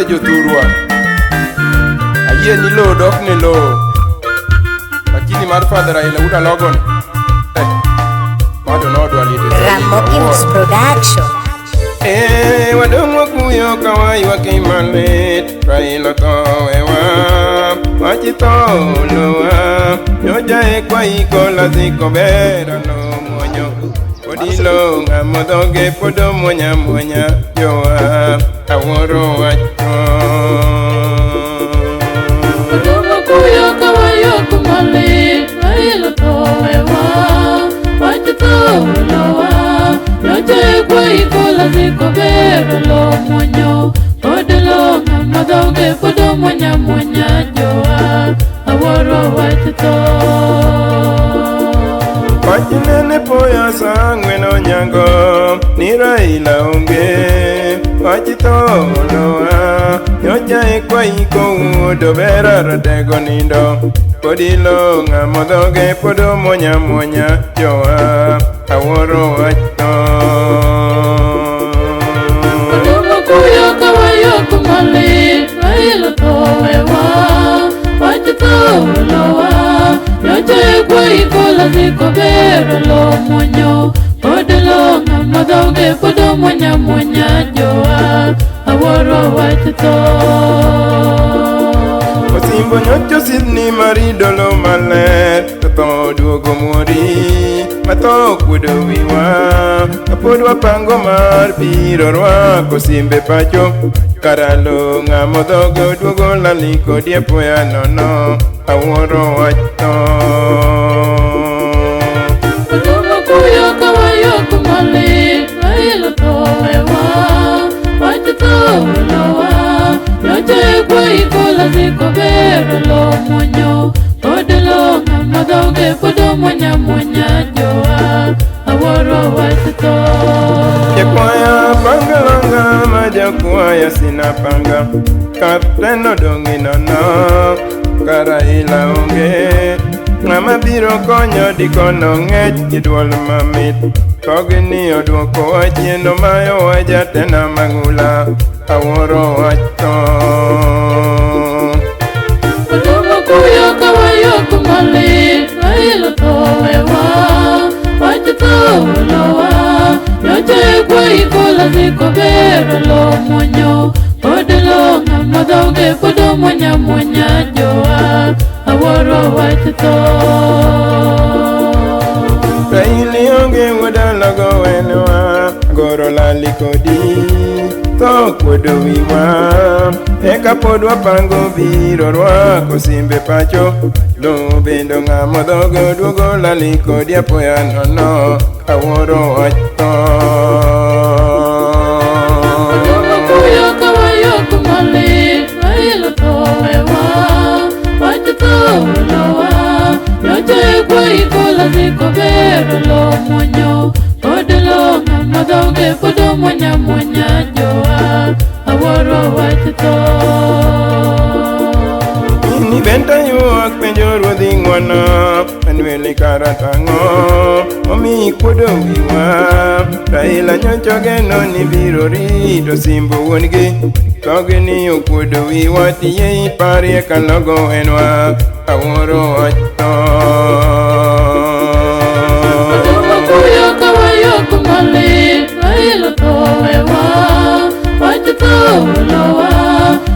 Jothurwa. Ayie ni lowo dok ne lowo. Lakini mar Father Raila Wuod Alogo ni. Eh, ma to nodwa liete zaidi. Ramokins Awuoro. Production. Eh, wadong' wakuyo ka waywak malit Raila tho wewa wach tho olowa nyocha eka iko lasiko bera nomuonyo pod ilo ng'amo dhoge pod omuonya muonya jowa awuoro wach tho. Oduma kuyo ka waywak malit Raila tho wewa wach tho olowa nyocha eka iko lasiko bero lo muonyo pod lo ng'ama dhoge pod omuonya muonya jowa awuoro wach tho. Wach nene poya saa ang'wen onyango ni Raila onge wach tho olowa nyocha eka iko wuod Obera ratego nindo pod ilo ng'amo dhoge pod omuonya muonya jowa awuoro wach tho. Oduma kuyo ka waywak malit Raila tho wewa wach tho olowa nyocha eka iko lasiko bero lo muonyo pod lo ng'ama dhoge pod omuonya muonya jowa awuoro wach tho. Osimbo nyocha Sydney maridolo maler to tho oduogo muori ma tho okuodo wiwa kapod wapango mar biro rwako simbe pacho karalo ng'amo dhoge oduogo lali kodi apoya nono awuoro wach tho. Oduma kuyo ka waywak malit Raila tho wewa wach tho olowa nyocha eka iko lasiko bero lo muonyo pod lo ng'ama dhoge pod omuonya muonya jowa awuoro wach tho. Jakwaya panga langa ma jakwaya sina panga kapten odong' nono ka Raila onge ng'ama biro konyo dikono ng'ech gi duol mamit thogni oduokowa chien omayowa jatena mang'ula awuoro wach tho. Oduma kuyo ka waywak malit Raila tho wewa wach tho olowa nyocha eka iko lasiko bero lo muonyo pod lo ng'ama dhoge pod omuonya muonya jowa awuoro wach tho. Raila onge wuod Alogo wenwa goro lali kodi tho okuodo wiwa eka pod wapango biro rwako simbe pacho lo bendo ng'amo dhoge oduogo lali kodi apoya nono awuoro wach tho. Oduma kuyo ka waywak malit Raila tho wewa wach tho olowa nyocha eka iko lasiko bero lo muonyo pod lo ng'ama dhoge pod omuonya muonya jowa awuoro wach tho. Ni benta ywak penjo ruodhi ng'wono Manuel karatang'o omi kuodo wiwa Raila nyocha ogeno ni biro rito simbo wuon-gi thogni okuodo wiwa tiye iparie kalogo enwa awuoro wach tho. Oduma kuyo ka waywak malit Raila tho wewa wach tho olowa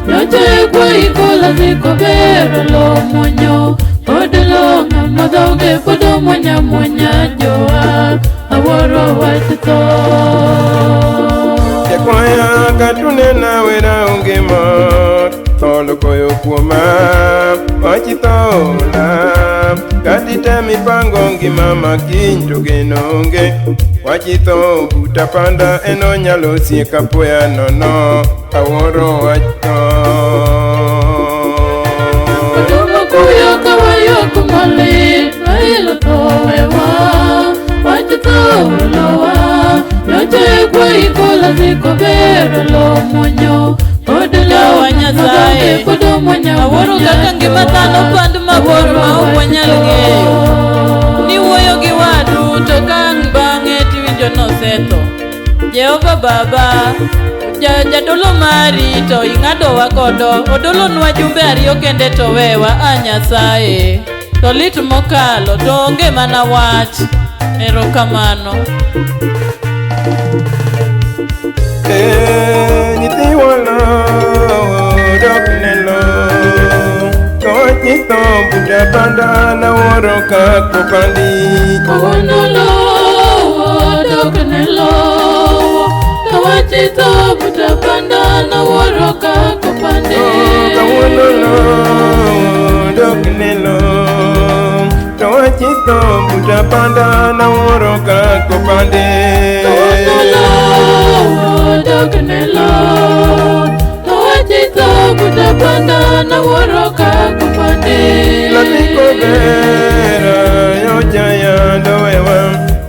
nyocha eka iko lasiko bero lo muonyo pod lo ng'ama dhoge pod omuonya muonya jowa awuoro wach tho. Jakwaya katunena wera onge mor tholo koyo kuoma wach tho ola kati tem ipango ngima ma kiny to geno onge wach tho buta panda en onyalo siek apoya nono awuoro wach tho. Oduma kuyo ka waywak malit Raila tho wewa wach tho olowa nyocha eka iko lasiko bero lo muonyo pod lo Yawa ng'ama Nyasaye, dhoge pod omuonya awuoro muonya kaka ngima dhano jowa pand mabor awuoro ma ok wach wanyal tho. ng'eyo. Niwuoyo gi wadu to ka ang' bang'e tiwinjo nosetho. Jehova Baba, Jadolo mari to ing'adowa godo. Odolonwa jumbe ariyo kende to wewa, a Nyasaye. To lit mokalo, to onge mana wach. Erokamano. Nyithiwa lowo dok ne lowo to wach tho buta panda nawuoro kaka opandi. Kawuono lowo dok ne lowo to wach tho buta panda nawuoro kaka opandi. Kawuono lowo dok ne lowo to wach tho buta panda nawuoro kaka opandi. Kawuono lowo dok ne lowo to wach tho buta panda nawuoro kaka opandi. Lasiko bera yocha yando wewa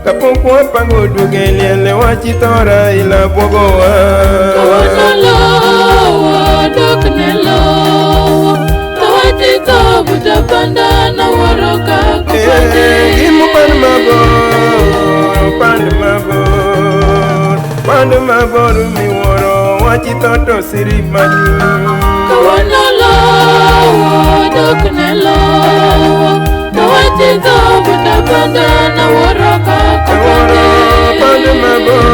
kapok wapango duogo e liel wach tho Raila bwogowa. Kawuono lowo dok ne lowo to wach tho buta panda nawuoro kaka opandi. Gima mabor opand mabor pand mabor miwuoro wach tho to siri maduong'. Kawuono lowo dok ne lowo to wach tho buta panda nawuoro kaka opandi. Pand mabor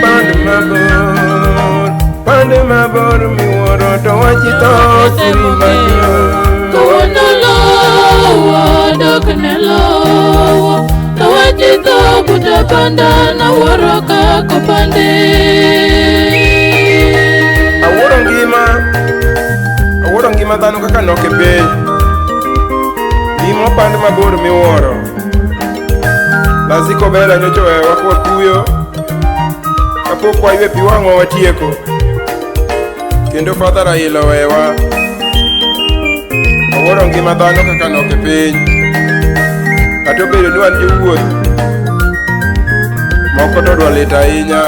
pand mabor pand mabor miwuoro to wach tho siri maduong'. Kawuono lowo dok ne lowo to wach tho buta panda nawuoro kaka opandi. Awuoro ngima dhano kaka nok e piny. Gima opand mabor miwuoro. Lasiko Bera nyocha oweyowa ka wakuyo kapok waywe pi wang'wa watieko. Kendo Father Raila oweyowa. Awuoro ngima dhano kaka nok e piny. Kata obedo ni wan jowuoth, moko to odwa lit ahinya.